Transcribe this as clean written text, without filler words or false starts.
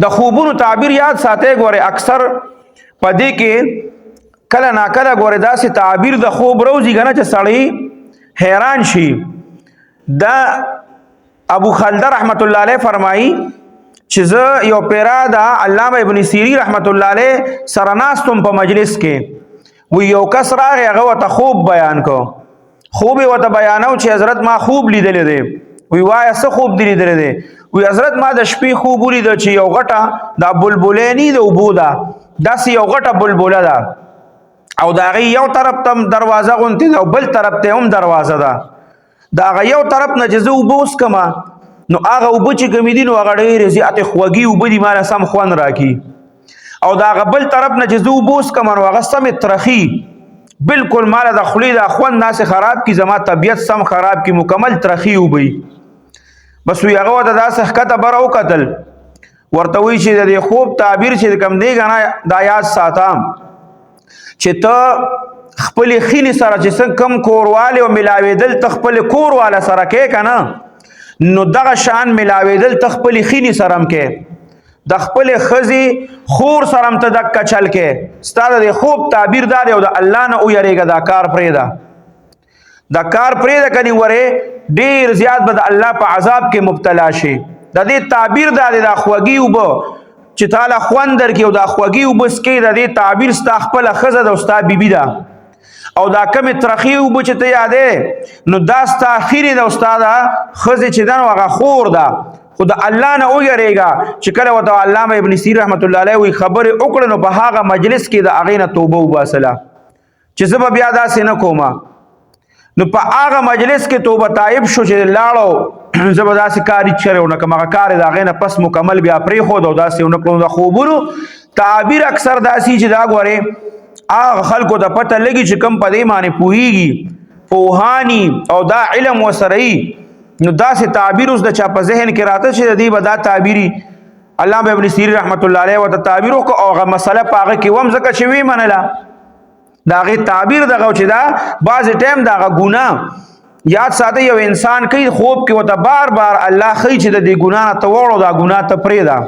د خوبونو تعبیر یاد ساتي. ګوره، اکثر پدې کې کله نا کله ګوره داسې تعبیر د خوب روزي کنه چې سړی حیران شي. دا ابو خلده رحمت الله علیه فرمایي چې زه یو پیرا دا علامه ابن سیری رحمت الله علیه سره ناستم په مجلس کې. و یو کس راغی، هغه ورته خوب بیان کو، خوب یې ورته بیانو چې حضرت، ما خوب لیدلی دی. وی وایه، څه خوب دی لیدلی دی؟ وی حضرت، ما د شپې خوب ولید چې یو غټه دا بلبلې نی د اوبو ده، داسې یو غټه بلبله ده او د هغې یو طرف ته هم دروازه غونتې ده او بل طرف ته هم دروازه ده. د هغه یو طرف نه چې زه اوبه وڅکم، نو هغه اوبه چې کومې دي، نو هغه ډېرې زیاتې خوږې اوبه دي، ماله سم خوند راکړي، او د هغه بل طرف نه چې زه اوبه وڅکم، نو هغه سمې ترخي، بالکل ماله د خولې دا خوند داسې خراب کړي، زما طبیعت سم خراب کړي، مکمل ترخي اوبه. بس وی هغه ورته داسې ښکته بره وکتل، ورته وایي چې د دې خوب تعبیر چې کوم دی که دا یاد ساته چې ته خپل خینې سره چې څنګه کم کورواله او ملاوېدل ته خپل کورواله سره کې کنه، نو دغه شان ملاوېدل ته خپل خینې سره هم کې، د خپل خزي خور سره هم ته دک چل کې. ستاسو د خوب تعبیر دا دی او د الله نه ویریږه، دا کار پرېږده، دا کار پرېږده، کني وره ډیر زیات به د الله په عذاب کې مبتلا شي. د دې تعبیر دا دی، دا خوږی وبو چې تعالی خوند درکې او دا خوږی وبس کې، د دې تعبیر ستا خپل خزه د ستا بیبي ده، او دا کمی ترخی وبو چې ته یادې، نو دا ستا خیره د استاد خزه چې ده، نو هغه خور ده. خو د الله نه ویریږه. چې کله وته علامه ابن سیر رحمت الله علیه وی خبره وکړه، نو په هغه مجلس کې د هغې نه توبه وباسله چې زه به بیا داسې نه کومه. نو په هغه مجلس کې توبه تایب شو چې لاړو، زه به داسې کار هیڅ چېرې ونه کوم. هغه کار د هغې نه پس مکمل بیا پرېښود او داسې ونه کړو. د خوبونو تعبیر اکثر داسې چې دا ګورې هغه خلکو ته پته لګي چې کم په دې معنی پوهیږي، پوهانی او دا علم وسره، نو داسې تعبیر اوس د چا په ذهن کې راته چې د دې به دا تعبیری. علامه ابن سیرین رحمت الله علیه وته تعبیر وکړ او هغه مسله په هغه کې وم، ځکه چې وی منله دا غي تعبیر دغه چې دا بعض ټایم دغه ګناه یاد ساته یو انسان کوي، خوب کې وته بار بار الله خی چې د دې ګناه نه ته وړو، دا ګناه ته پرې ده.